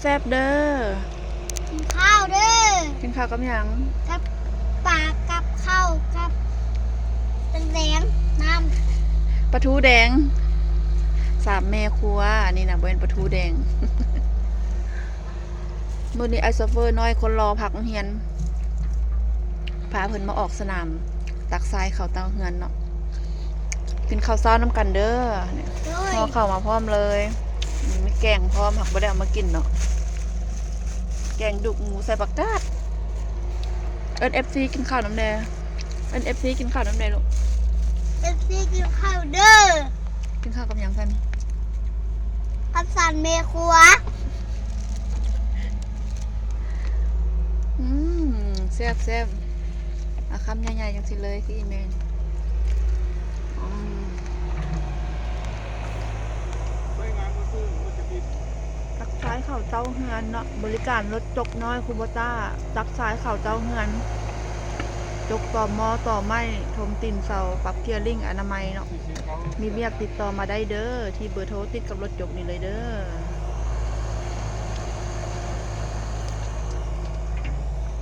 ແຊບເດີ. ກິນເຂົ້າເດີ. ກິນເຂົ້າກັບຫຍັງ? ກັບປາ ກັບເຂົ້າ ກັບ ແດງ ນ້ຳ ປາທູແດງ. ສາມແມ່ຄົວ. ອັນນີ້ນະ ບໍ່ແມ່ນປາທູແດງ. ມື້ນີ້ອ້າຍໂຊເຟີນ້ອຍຄົນຫຼໍ່ພັກໂຮງຮຽນ ພາເພິ່ນມາອອກສະໜາມ ຕັກຊາຍເຂົ້າເຕົ້າເຮືອນເນາະ. ກິນເຂົ້າເຊົ້ານຳກັນເດີ. ໂດຍ. ຫໍ່ເຂົ້າມາພ້ອມເລີຍ. ອືມ ມີແກງພ້ອມ ຫາກບໍ່ໄດ້ເອົາມາກິນເນາະ. ແກງດູກໝູໃສ່ຜັກກາດ. ເອີ້ນເອັຟຊີກິນເຂົ້ານຳແດ່. ເອີ້ນເອັຟຊີກິນເຂົ້ານຳແດ່ລູກ. ເອັຟຊີກິນເຂົ້າເດີ. ກິນເຂົ້າກັບຫຍັງຊັ້ນ? ກັບສາມແມ່ຄົວ. ອືມ ແຊບໆ. ເອົາຄຳໃຫຍ່ໆ ຈັ່ງຊີ້ເລີຍ ຄືອີ່ແມ່. ອືມ ຕັກຊາຍເຂົ້າເຕົ້າເຮືອນເນາະ. ບໍລິການລົດຈົກນ້ອຍຄູໂບຕ້າ ຕັກຊາຍເຂົ້າເຕົ້າເຮືອນ. ຈົກຕໍ່ໝໍ້ຕໍ່ໄມ້ ຖົມຕີນເສົາ ປັບເຄຍລິ້ງອະນາໄມເນາະ. ມີວຽກຕິດຕໍ່ມາໄດ້ເດີ ທີ່ເບີໂທຕິດກັບລົດຈົກນີ້ເລີຍເດີ.